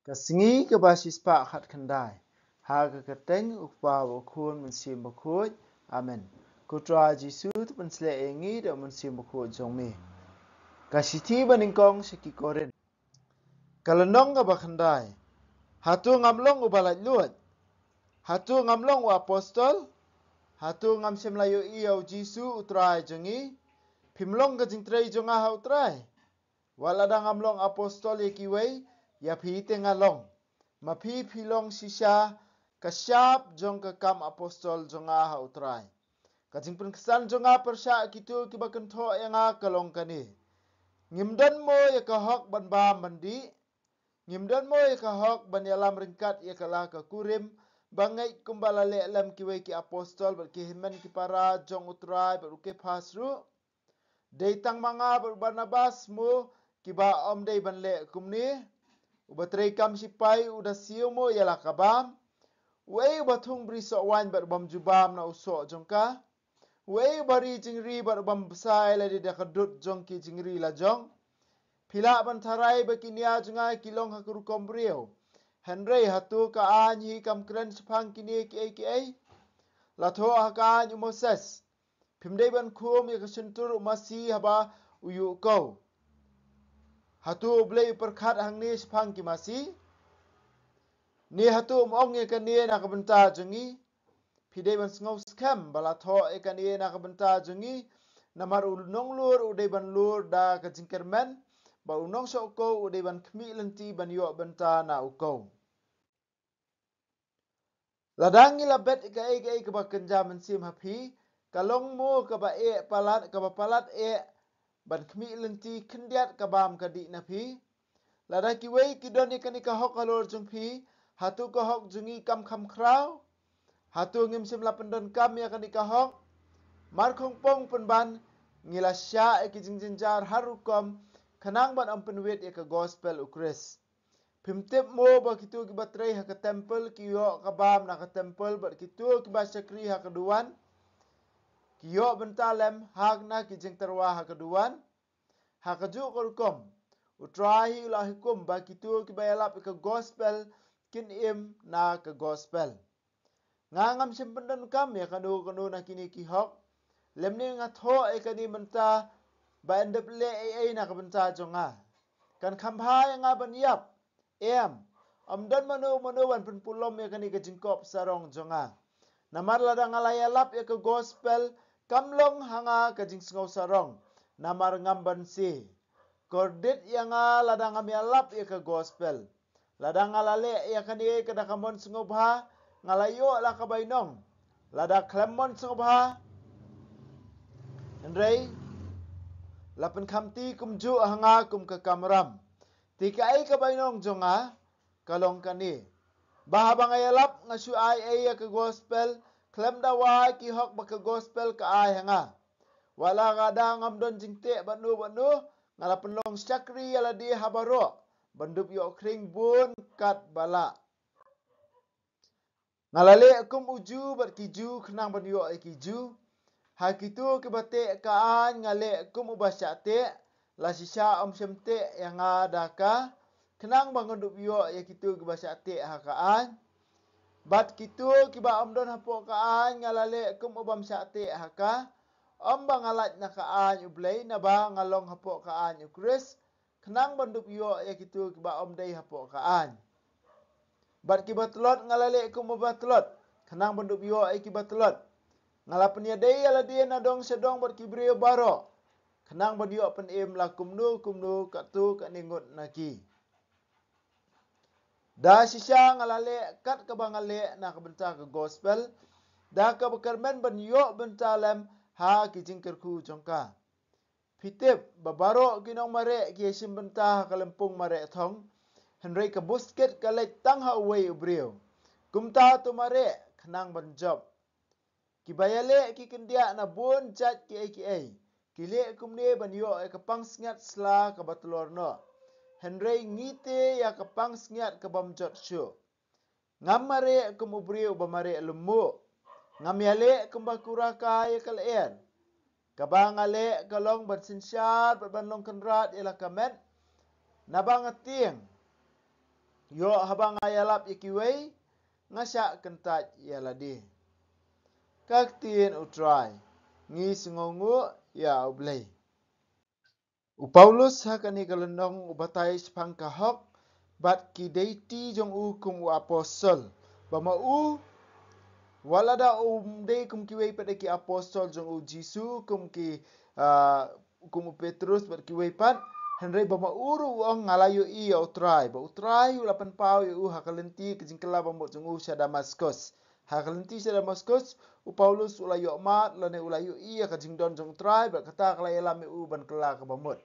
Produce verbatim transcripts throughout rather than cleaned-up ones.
Ka sngi kaba shispah khatkhyndai. Ha ka kyrteng U Kpa, U Khun, Mynsiem Bakhuid. Amen. Ko Trai Jisu, to pynshlur ïa ngi da u Mynsiem Bakhuid jong me. Ka shithi banyngkong sha ki Korinth. Ka lynnong kaba khyndai. Hato ngam long uba laitluid? Hato ngam long u apostol? Hato ngam shym la ïohi ïa u Jisu U Trai jong ngi? Phim long ka jingtrei jong nga ha U Trai. Wat lada ngam long apostol ïa kiwei, ïa phi te nga long. Ma phi phi long shisha ka shap jong ka kam apostol jong nga ha U Trai. Ka jingpynksan jong nga pyrshah kito kiba kynthoh ïa nga ka long kane: Ngim don mo ïa ka hok ban bam ban dih? Ngim don mo ïa ka hok ban ïalam ryngkat ïa ka la ka kurim, ba ngeit kumba la leh lem kiwei ki apostol bad ki hynmen ki para jong U Trai bad u Kephas ruh? Dei tang ma nga bad u Barnabas mo kiba ym dei ban leh kumne? Uba trei kam shipai u da siew mo ïa la ka bam? Uei uba thung bri soh waiñ bad u bym ju bam na u soh jong ka? Uei uba ri jingri bad u bym bsa ïa lade da ka dud jong ki jingri lajong? Phi lah ban tharai ba ki nia jong nga ki long ha ka rukom briew. Hynrei hato ka aiñ hi kam kren shaphang kine kiei kiei? La thoh ha ka aiñ u Moses: Phim dei ban khum ïa ka shyntur u masi haba u ïuh kew. Hato U Blei u pyrkhat hangne shaphang ki masi? Ne hato um ong ïa kane na ka bynta jong ngi? Phi dei ban sngew skhem ba la thoh ïa kane na ka bynta jong ngi, namar u nonglur u dei ban lur da ka jingkyrmen, bad u nongshoh kew u dei ban khmih lynti ban ïoh bynta na u kew. Lada ngi la bet ïa kaei kaei kaba kynja mynsiem ha phi, ka long mo kaba eh palat, kaba palat eh ban khmih lynti khyndiat ka bam ka dih na phi? Lada kiwei ki don ïa kane ka hok halor jong phi, hato ka hok jong ngi kam kham khraw? Hato ngim shym la pyndonkam ïa kane ka hok? Mar khongpong pynban ngi la shah ïa ki jingjynjar har rukom khnang ban ym pynwit ïa ka gospel U Khrist. Phim tip mo ba kito kiba trei ha ka templ ki ïoh ka bam na ka templ, bad kito kiba shakri ha ka duwan ki ïoh bynta lem ha na ki jingtyrwa ha ka duwan? Ha kajuh ka rukom, U Trai hi u la hukum ba kito kiba ïalap ïa ka gospel kin im na ka gospel. Nga ngam shym pyndonkam ïa kano kano na kine ki hok, lymne nga thoh ïa kane mynta ba yn dep leh ei ei na ka bynta jong nga. Kan kham bha ïa nga ban ïap? Em, ym don mano mano ban pynpulom ïa kane ka jingkop sarong jong nga. Namar lada nga la ïalap ïa ka gospel, kam long ha nga ka jingsngew sarong, namar ngam banse. Kordit ïa nga lada ngam ïalap ïa ka gospel. Lada nga la leh ïa kane ka da ka mon sngewbha, nga la ïoh la ka bainong. Lada khlem mon sngewbha, hynrei la pynkhamti kumjuh ha nga kum ka kamram. Te kaei ka bainong jong nga? Ka long kane, ba haba nga ïalap nga shu ai ei ïa ka gospel, khlem dawa ki hok ba ka gospel ka ai ha nga. Wat la ka da ngam don jingteh bad no bad no, nga la pynlong shakri ïa lade ha baroh, ban dup ïoh khring bun kat ba lah. Nga la leh kum u Jiw bad ki Jiw khnang ban ïoh ïa ki Jiw. Ha kito kiba teh ka aiñ nga leh kum uba shah teh, la shisha ym shym teh ïa nga da ka, khnang ba ngan dup ïoh ïa kito kiba shah teh ha ka aiñ. Bad kito kiba ym don hapoh ka aiñ nga la leh kum u bym shah teh ha ka, ym ba nga lait na ka aiñ U Blei, naba nga long hapoh ka aiñ U Khrist, khnang ban dup ïoh ïa kito kiba ym dei hapoh ka aiñ. Bad kiba tlot nga la leh kum uba tlot, khnang ban dup ïoh ïa kiba tlot. Nga la pynïadei ïa lade na dong sha dong bad ki briew baroh, khnang ban ïoh pynim la kumno kumno katto katne ngut na ki. Da shisha nga la leh kat kaba nga leh na ka bynta ka gospel, da kaba kyrmen ban ïoh bynta lem ha ki jingkyrkhu jong ka. Phi tip ba baroh ki nongmareh ki ïashim bynta ha ka lympung mareh thong, hynrei ka buskit ka leit tang ha uwei u briew. Kumta to mareh khnang ban jop. Kiba ïaleh ki kyndiah na bun jait kiei kiei, ki leh kumne ban ïoh ïa ka pansngiat sla kaba tlor noh. Hynrei ngi te ïa ka pansngiat ka bym jot shuh. Ngam mareh kum u briew uba mareh lymmuh. Ngam ïaleh kumba kura kai ïa ka lyer. Kaba nga leh ka long ban synshar bad ban long kynrad ïa la ka met. Naba nga tieng. Ïoh haba nga ïalap ïa kiwei, nga shah kyntait ïa lade. Ka ktien U Trai, ngi sngewnguh ïa U Blei. U Paulus ha kane ka lynnong u batai shaphang ka hok bad ki dei ti jong u kum u apostol. Ba ma u, wat lada um dei kum kiwei pat de ki apostol jong u Jisu, kum ki, ah, kum u Petrus bad kiwei pat, hynrei ba ma u ruh u ong nga la ïohi ïa U Trai, ba U Trai u la pynpaw ïa u ha ka lynti ka jingkylla bamut jong u sha Damaskus. Ha ka lynti sha Damaskus, u Paulus u la ïoh mad lane u la ïohi ïa ka jingdon jong U Trai, bad kata ka la ïalam ïa u ban kylla ka bamut.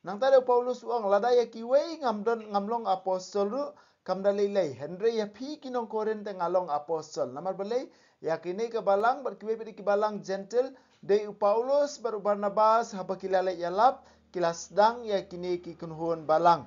Nangta de u Paulus u ong lada ïa kiwei ngam don, ngam long apostol ruh, kam da lei lei, hynrei ïa phi ki nong Korinth te nga long apostol. Namar balei? Ïa kine ka balang bad kiwei pat de ki balang Jentil, dei u Paulus bad u Barnabas haba ki la leit ïalap, ki la sdang ïa kine ki kynhun balang.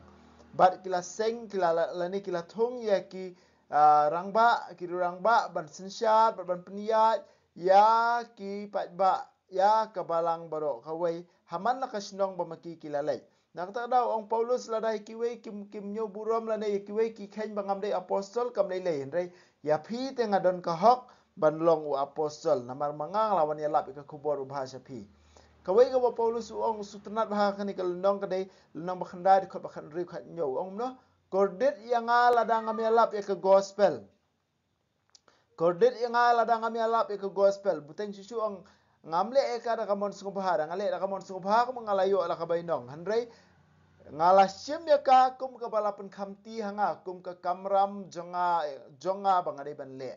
Bad ki la seng, ki la, lane ki la thung ïa ki, ah, rangbah, ki rangbah ban synshar bad ban pynïaid ïa ki paidbah, ïa ka balang baroh kawei ha man la ka shnong ba ma ki ki la leit. Na kata ka daw ong Paulus lada ïa kiwei kim, kim ñiew burom lane ïa kiwei ki kheiñ ba ngam dei apostol kam lei lei, hynrei ïa phi te nga don ka hok ban long u apostol, namar ma nga nga la wan ïalap ïa ka khubor babha sha phi. Kawei kaba Paulus u ong u sngewtynnat bha ha kane ka lynnong ka dei lynnong ba khyndai dkhot ba khathynriew khathynñiew, u ong kumno? Kordit ïa nga lada ngam ïalap ïa ka gospel. Kordit ïa nga lada ngam ïalap ïa ka gospel. Buteng shuh shuh ong ngam leh ïa ka da ka mon sngewbha, da nga leh da ka mon sngewbha kumba nga la ïoh la ka bainong. Hynrei nga la shim ïa ka kum kaba la pynkhamti ha nga, kum ka kamram jong nga, jong nga ba nga dei ban leh.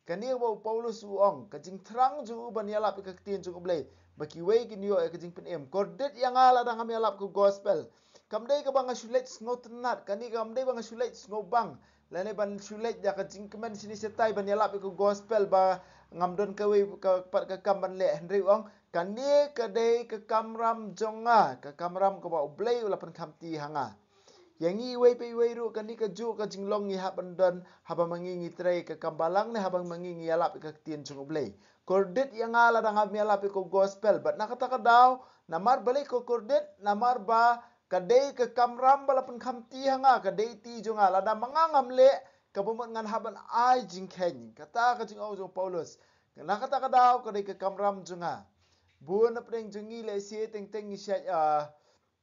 Kane ba u Paulus u ong, ka jingthrang jong u ban ïalap ïa ka ktien jong U Blei, ba kiwei kin ïoh ïa ka jingpynim. Kordit ïa nga lada ngam ïalap ka gospel. Kam dei kaba nga shu leit sngewtynnat, kane kam dei ba nga shu leit sngewbang. Lane ban shu leit da ka jingkmen shini shatai ban ïalap ïa ka gospel ba ngam don kawei ka, pat ka kam ban leh, hynrei u ong, kane ka dei ka kamram jong nga, ka kamram kaba U Blei u la pynkhamti ha nga. Ïa ngi iwei pa iwei ruh kane kajuh ka jinglong ngi hap ban don haba ma ngi ngi trei ka kam balang ne haba ma ngi ngi ïalap ïa ka ktien jong U Blei. Kordit ïa nga lada ngam ïalap ïa ka gospel. Bad na kata ka daw, namar balei ka kordit, namar ba ka dei ka kamram ba la pynkhamti ha nga, ka dei ti jong nga, lada ma nga ngam leh, kaba mut ngan hap ban ai jingkheiñ. Kata ka jingong jong u Paulus. Na kata ka daw ka dei ka kamram jong nga. Bun na pdeng jong ngi lehse teng teng ngi shait, ah,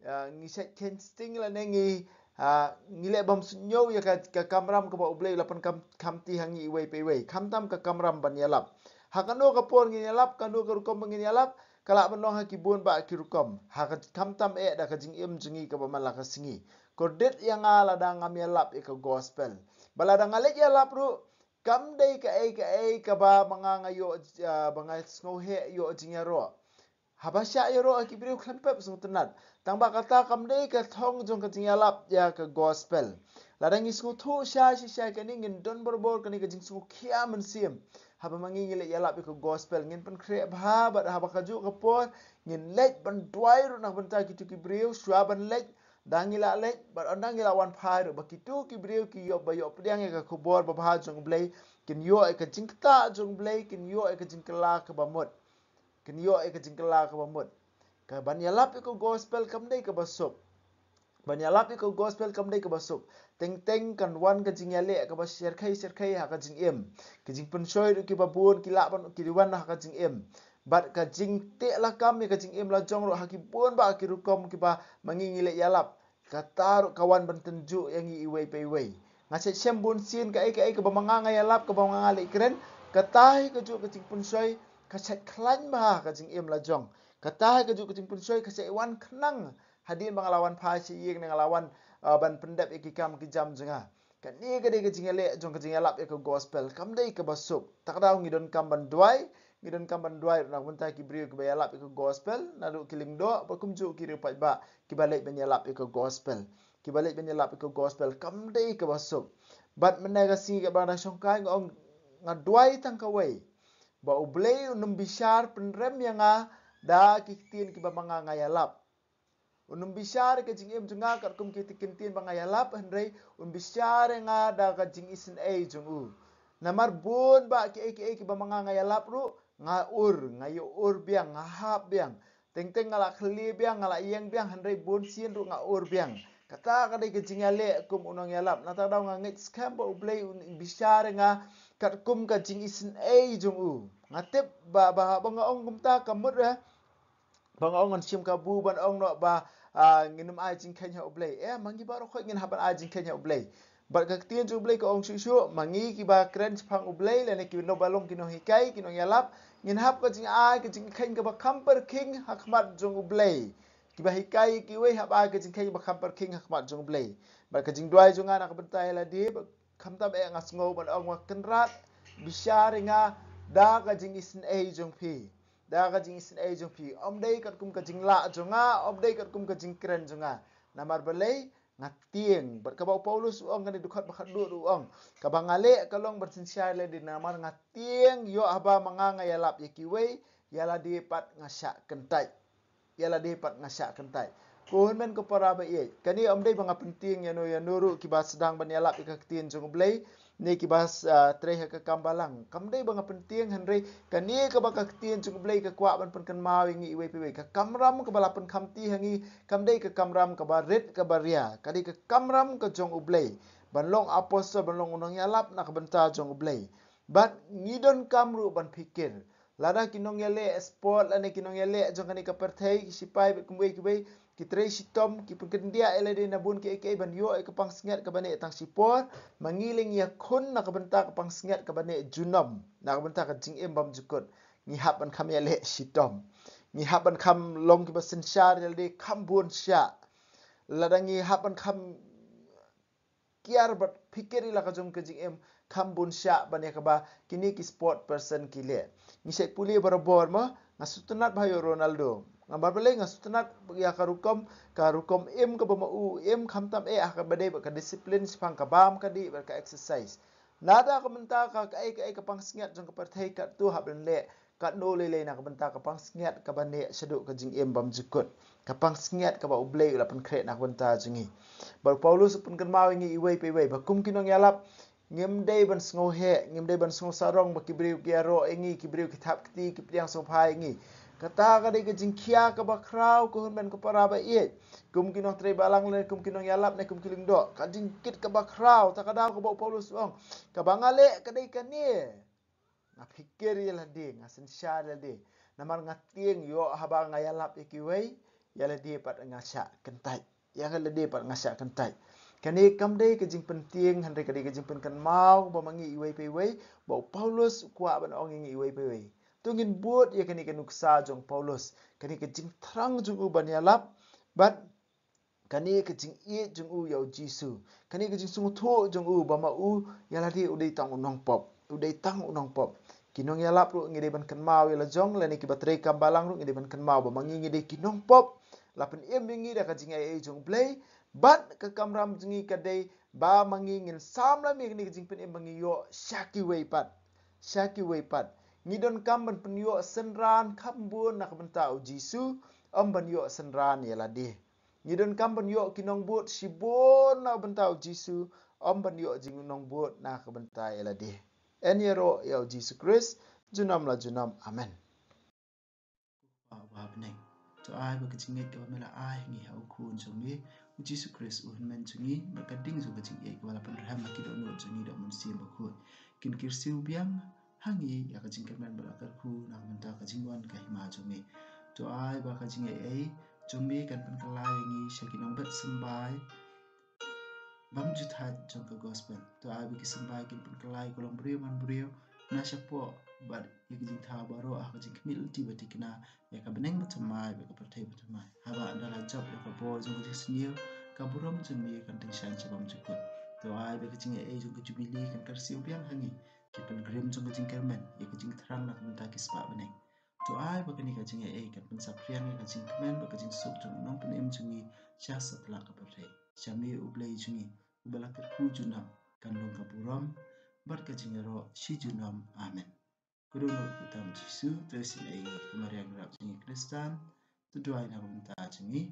ah, ngi shait kheiñ sting lane ngi, ah, ngi leh bym sngewthuh ïa ka, ka kamram kaba U Blei u la pynkam, khamti ha ngi iwei pa iwei. Khamtam ka kamram ban ïalap. Ha kano ka por ngin ïalap, kano ka rukom ba ngin ïalap, ka lah ban long ha ki bun bah ki rukom. Ha ka khamtam eh da ka jingim jong ngi kaba man la ka sngi. Kordit ïa nga lada ngam ïalap ïa ka gospel. Ba lada nga leit ïalap ruh, kam dei kaei kaei kaba ma nga nga ïoh, ah, ba nga sngewheh ïoh jingïaroh. Haba shah ïaroh ha ki briew khlem pep sngewtynnat. Tang ba kata kam dei ka thong jong ka jingïalap ïa ka gospel. Lada ngi sngewthuh shai shai shai kane ngin don barabor kane ka jingsngewkhia mynsiem. Haba ma ngi ngi leit ïalap ïa ka gospel ngin pynkhreh bha bad haba kajuh ka por ngin leit ban duwai ruh na ka bynta kito ki briew shuwa ban leit. Da ngi la leit bad ynda ngi la wan phai ruh ba kito ki briew ki ïoh ba ïoh pdiang ïa ka khubor babha jong U Blei, kin ïoh ïa ka jingktah jong U Blei, kin ïoh ïa ka jingkylla kaba mut. Kin ïoh ïa ka jingkylla kaba mut. Ka ban ïalap ïa ka gospel kam dei kaba suk. Ban ïalap ïa ka gospel kam dei kaba suk. Teng teng kan wan ka jingïaleh kaba syrkhei syrkhei ha ka jingim. Ka jingpynshoi ruh kiba bun ki lah ban ki wan ha ka jingim. Bad ka jingteh lakam ïa ka jingim la jong ruh ha ki bun bah ki rukom kiba ma ngi ngi leh ïalap. Kata ruh ka wan ban tynjuh ïa ngi iwei pa iwei. Nga shait shem bun sien kaei kaei kaba ma nga nga ïalap kaba ma nga leh kren. Kata hi kajuh ka jingpynshoi ka shait khlaiñ bha ka jingim la jong. Kata hi kajuh ka jingpynshoi ka shait wan khnang. Hadien ba nga la wan phai sha ïing ne nga la wan, uh, ban pyndep ïa ki kam ki jam jong nga. Kane ka dei ka jingïaleh jong ka jingïalap ïa ka gospel. Kam dei kaba suk. Kata ka daw ngi donkam ban duwai. Ngi donkam ban duwai na ka bynta ki briew kiba ïalap ïa ka gospel. Naduh ki lyngdoh bad kumjuh ki riew paidbah kiba leit ban ïalap ïa ka gospel. Kiba leit ban ïalap ïa ka gospel. Kam dei kaba suk. Bad mynne ka sngi kaba nga dang shongkai nga ong nga duwai tang kawei. Ba U Blei un ym bishar pynrem ïa nga da ki ktien kiba ma nga nga ïalap. Un ym bishar ïa ka jingim jong nga katkum ki ktien ba nga ïalap, hynrei un bishar ïa nga da ka jingisynei jong u. Namar bun bah kiei kiei kiba ma nga nga ïalap ruh nga ur, nga ïoh ur biang, nga hap biang. Teng teng nga la khlieh biang, nga la ïeng biang, hynrei bun sien ruh nga ur biang. Kata ka dei ka jingïaleh kum u nongïalap. Nangta daw nga ngeit skhem ba U Blei un bishar ïa nga katkum ka jingisynei jong u. Nga tip ba, ba, ba nga ong kumta ka mut eh. Ba nga ong ngan shim kabu ban ong noh ba, ah, ngin ym ai jingkheiñ ha U Blei. Eh, ma ngi baroh khoit ngin hap ban ai jingkheiñ ha U Blei. Bad ka ktien jong U Blei ka ong shuh shuh, ma ngi kiba kren shaphang U Blei, lane kiba long ki nonghikai, ki nongïalap, ngin hap ka jingai ka jingkheiñ kaba kham pyrkhing ha khmat jong U Blei. Kiba hikai kiwei hap ai ka jingkheiñ kaba kham pyrkhing ha khmat jong U Blei. Bad ka jingduwai jong nga na ka bynta ïa lade, ba khamtam eh nga sngew ban ong, Kynrad, bishar ïa nga da ka jingisynei jong phi. Da ka jingisynei jong phi. Ym dei katkum ka jinglah jong nga, ym dei katkum ka jingkren jong nga. Namar balei? Nga tieng. Bad kaba u Paulus u ong kane dkhot ba khatduh u ong, kaba nga leh ka long ban synshar ïa lade, namar nga tieng, ïoh haba ma nga nga ïalap ïa kiwei, ïa lade pat nga shah kyntait. Ïa lade pat nga shah kyntait. Ko hynmen ko para ba ïeit, kane ym dei ba nga pyntieng ïano ïano ruh kiba sdang ban ïalap ïa ka ktien jong U Blei, ne kiba, ah, trei ha ka kam balang. Kam dei ba nga pyntieng, hynrei kane kaba ka ktien jong U Blei ka kwah ban pynkynmaw ïa ngi iwei pa iwei. Ka kamram kaba la pynkhamti ha ngi kam dei ka kamram kaba rit kaba ria. Ka dei ka kamram ka jong U Blei ban long apostol, ban long u nongïalap na ka bynta jong U Blei. Bad ngi donkam ruh ban phikir, lada ki nongïaleh sport lane ki nongïaleh jong kane ka pyrthei, ki sipai bad kumwei kiwei, ki trei shitom, ki pynkyndiah ïa lade na bun kiei kiei ban ïoh ïa ka pansngiat kaba neh tang shipor, ma ngi leh ngi ïakhun na ka bynta ka pansngiat kaba neh junom, na ka bynta ka jingim bymjukut, ngi hap ban kham ïaleh shitom. Ngi hap ban kham long kiba synshar ïa lade kham bun shah. Lada ngi hap ban kham kiar bad phikir ïa la ka jong ka jingim kham bun shah ban ïa kaba kine ki sport person ki leh. Ngi shait pule barabor mo, nga sngewtynnat bha ïa u Ronaldo. Namar balei? Nga sngewtynnat ïa ka rukom, ka rukom im kaba ma u im, khamtam eh ha kaba dei bad ka discipline shaphang ka bam ka dih bad ka exercise. Nada ka bynta ka kaei kaei ka pansngiat jong ka pyrthei katto hap ban leh, katno lei lei na ka bynta ka pansngiat kaba neh shaduh ka jingim bymjukut, ka pansngiat kaba U Blei u la pynkhreh na ka bynta jong ngi. Bad u Paulus u pynkynmaw ïa ngi iwei pa iwei ba kum ki nongïalap, ngim dei ban sngewheh, ngim dei ban sngewsarong ba ki briew ki ïaroh ïa ngi, ki briew ki thap kti, ki pdiang sngewbha ïa ngi. Kata ka dei ka jingkhia kaba khraw, ko hynmen ko para ba ïeit. Kum ki nongtrei balang lane kum ki nongïalap ne kum ki lyngdoh, ka jingkit kaba khraw, ta ka daw kaba u Paulus u ong, kaba nga leh ka dei kane. Nga phikir ïa lade, nga synshar ïa lade. Namar nga tieng, ïoh haba nga ïalap ïa kiwei, ïa lade pat nga shah kyntait. Ïa lade pat nga shah kyntait. Kane kam dei ka jingpyntieng, hynrei ka dei ka jingpynkynmaw ba ma ngi iwei pa iwei, ba u Paulus u kwah ban ong ïa ngi iwei pa iwei. To ngin bud ïa kane ka nuksa jong u Paulus, kane ka jingthrang jong u ban ïalap, bad kane ka jingïeit jong u ïa u Jisu, kane ka jingsngewthuh jong u ba ma u ïa lade u dei tang u nongpop, u dei tang u nongpop. Ki nongïalap ruh ngi dei ban kynmaw ïa la jong, lane kiba trei kam balang ruh ngi dei ban kynmaw ba ma ngi ngi dei ki nongpop. La pynim ïa ngi da ka jingaiei jong U Blei, bad ka kamram jong ngi ka dei ba ma ngi ngin samla ïa kane ka jingpynim ba ngi ïoh sha kiwei pat, sha kiwei pat. Ngi donkam ban pynïoh synran kham bun na ka bynta u Jisu, ym ban ïoh synran ïa lade. Ngi donkam ban ïoh ki nongbud shibun na ka bynta u Jisu, ym ban ïoh jing nongbud na ka bynta ïa lade. Yn ïaroh ïa u Jisu Khrist junom la junom. Amen. Ko Kpa uba ha bneng, to ai ba ka jingngeit kaba me la ai ha ngi ha u Khun jong me u Jisu Khrist, u Hynmen jong ngi, bad ka ding jong ka jingïeit kaba la pynrhem ha ki dohnud jong ngi da u Mynsiem Bakhuid, kin kyrsiew biang ha ngi ïa ka jingkyrmen bad la kyrkhu na ka bynta ka jingwan ka hima jong me. To ai ba ka jingaiei jong me kan pynkylla ïa ngi sha ki nongbet symbai bymjukut jong ka gospel. To ai ba ki symbai kin pynkylla ïa ka longbriew manbriew na shapoh bad ïa ki jingthaw baroh ha ka jingkhmih lynti ba thikna ïa ka bneng bathymmai bad ka pyrthei bathymmai. Haba ynda la jop ïa ka bor jong ka jingsniew, ka burom jong me kan tyngshaiñ sha bymjukut. To ai ba ka jingaiei jong ka jubili kan kyrsiew biang ha ngi, ki pilgrim jong ka jingkyrmen ïa ka jingthrang na ka bynta ki spah bneng. To ai ba kane ka jingaiei kan pynsaphriang ïa ka jingkmen bad ka jingsuk jong u Nongpynim jong ngi sha satlak ka pyrthei. Sha me U Blei jong ngi uba la kyrkhu junom, kan long ka burom bad ka jingïaroh shi junom. Amen. Ka dohnud kyrteng u Jisu, to isynei ïa ngi, ka Maria nongrap jong ngi Khristan, to duwai na ka bynta jong ngi.